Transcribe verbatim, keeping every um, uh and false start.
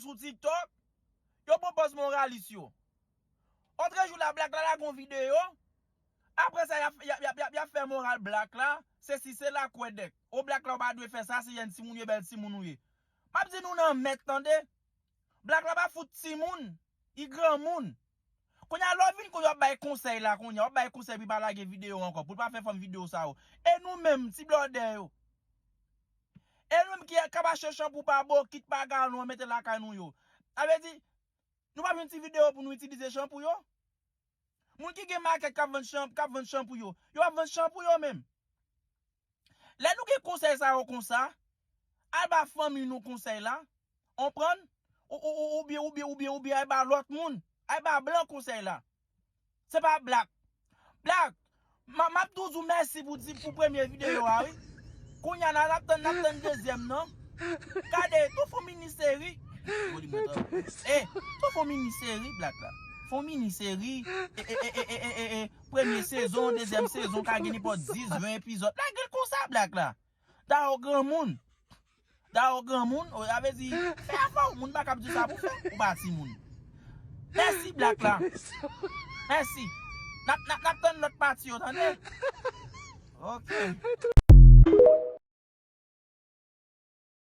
sou TikTok, yo pran pòz moralis yo. Otrejou la, Black la lage yon videyo. Apre sa, y ap, y ap, y ap, y ap, y ap fè moral Black la. Se si se la kwè dèk. O Black la, ou pa dwe fè sa, se jèn timoun ou ye, bèl timoun ou ye. M ap di nou nan mèt, tande. Black la pa fout timoun. Li granmoun. Kounye a, lè w vin kou y ap bay konsèy la, kounye a, w ap bay konsèy pou l pa lage videyo ankò, pou l pa fè fanm videyo sa yo. E nou menm, ti blòdè yo. E nou menm ki ka achte chanpou pa bokit, pa galon, mete lakay nou yo. Sa vle di, nou pa jwenn ti videyo pou nou itilize chanpou yo? Moun ki gen makèt k ap vann chanp-, k ap vann chanpou yo, yo ap vann chanpou yo menm. Lè nou gen konsèy sa yo konsa, al ba fanmi nou konsèy la, konprann? Ou, ou, ou, oubyen, oubyen, oubyen, oubyen al ba lòt moun, al ba blan konsèy la. Se pa Black. Black, m a, m ap toujou mèsi pou di, pou premye videyo a, wi. Kounye a, n ap tann, n ap tann dezyèm nan. Gade, tou fon mini seri. E, tou fon mini seri, Black la. Fon mini seri. E, e, e, e, e, e, e, e. Premye sezon, dezyèm sezon, ka gen nenpòt dis, ven epizòd. Lage l konsa, Black la. Dawo granmoun. Dawo granmoun, o, sa vle di, fè afè w, moun pa kab di sa pou fè. Ou pa timoun. Mèsi, Black la. Mèsi. N ap, n ap, n ap tann lòt pati yo, tande? Ok.